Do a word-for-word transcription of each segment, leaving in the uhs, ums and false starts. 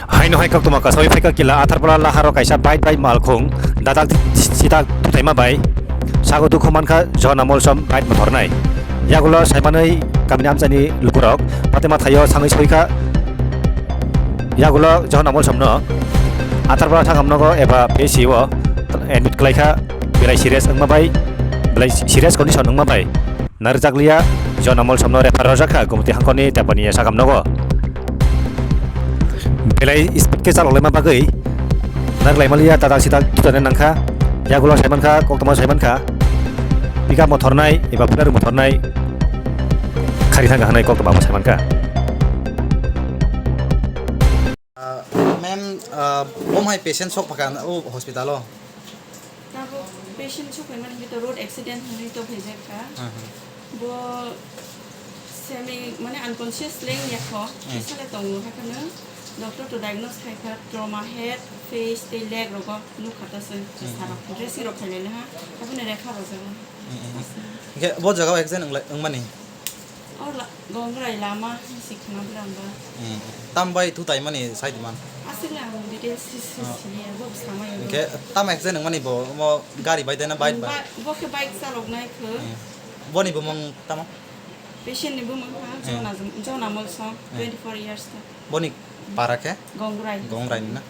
Haino hai koktwma kasawi phaikha kila Atharpara laharo kaisa bike bai malkhung dadak sitak thuthaima bai sago dukhu mankha Jona Molsom bike mothornai. Yagulo saimanwi kamini amchaini lukurok patema thaio sangwi soikha. Yagulo Jona Molsomno Atharpara thangam nogo eba P C O admit khlaikha, belai serious wngma bai, belai serious condition wngma bai. Narwkjakliya, Jona Molsomno refer rwjak kha Gumti hangkhorni Tepaniya sagam nogo. Belai speed khe chaloklaima bagwi narwklaimaliya, dadak sidak thutana nangkha. Yagulo saimankha, koktwma saimankha. Pickup mothornai eba Bolero mothornai khari thangkha hwnwi koktwma bo saimankha. Ah, ma'am, ah, bom hai patient sok phaikha o hospital o? Tabuk patient sok phaimani hwnkhe to road accident hwnwi to phaijak kha. Aha. Bo semi mane unconscious leng yakho. Hmm. Kisa le tongo, hakhano doctor to diagnose khaikha trauma head, face tei leg rogo nukha ta se. Hmm. Sarok dressing rok khailai ha. Aboni refer rwjago. Hmm, hmm. Hwnkhe bo jaga o accident wngmani? O la-, Gongrai lama si khna bwrang ba. Hmm. Tam bai thu taimani sai di man. Aswk le ang details si si Ah. siliya, bo samai. Hwnkhe tam accident wngmani bo, omo gari bai dena bike bai? Ba-, bo khe bike chalok nai kho. Hmm. Boni bumung tamo? Patient ni bumung ha, Hmm. Jona, Jona Molsom, Hmm. twenty four years ta. Boni para khe? Gongrai. Gongrai ni na?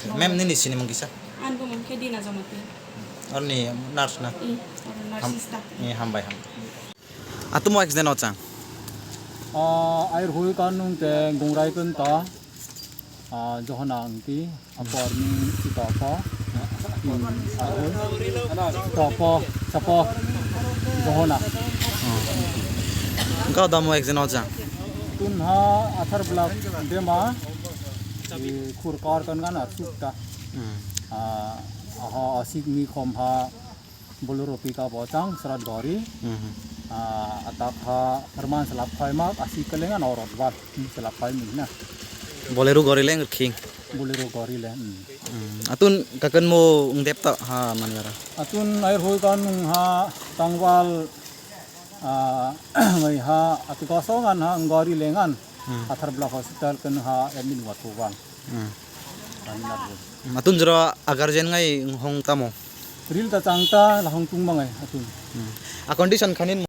Gongrai. Ma'am nini sinimung kisa? Ani bumung khe Dina Jamatia. Orni nurse na? I, oro nurse Ham-, staff. I, hambai, hambai. Atumo accident o chang? Ah, air hui kan nung te gungrai kan ta. Ah, Johona angti, aporni sita apa? Hmm, air hui. Sita apa, sapa? Johona. Engkau damu accident o chang? Tun ha athar belak dema, di khur kar kan kan arsuk ta. Hmm. Ah, aha asik ni khom ha. Bolero pickup o chang srat gori. Mhm. Ah, atak ha rman selap khai mak asi kelengan orot bal, hmm, selap khai mi na. Bolero gori leng khing. Bolero gori le, hmm. Hmm. Atun kakan mo ngdep ta ha manwara. Atun air hoi kan ha tangwal, ah, mai ha atu kosongan ha gori lengan. Hmm. Athar Block Hospital kan ha admit wa thubang. Hmm. Kami lagu. Hmm, atun jora agar jen ngai hong tamo? Ril ta chang ta lahong tung mangai atun. Hmm. A condition khanin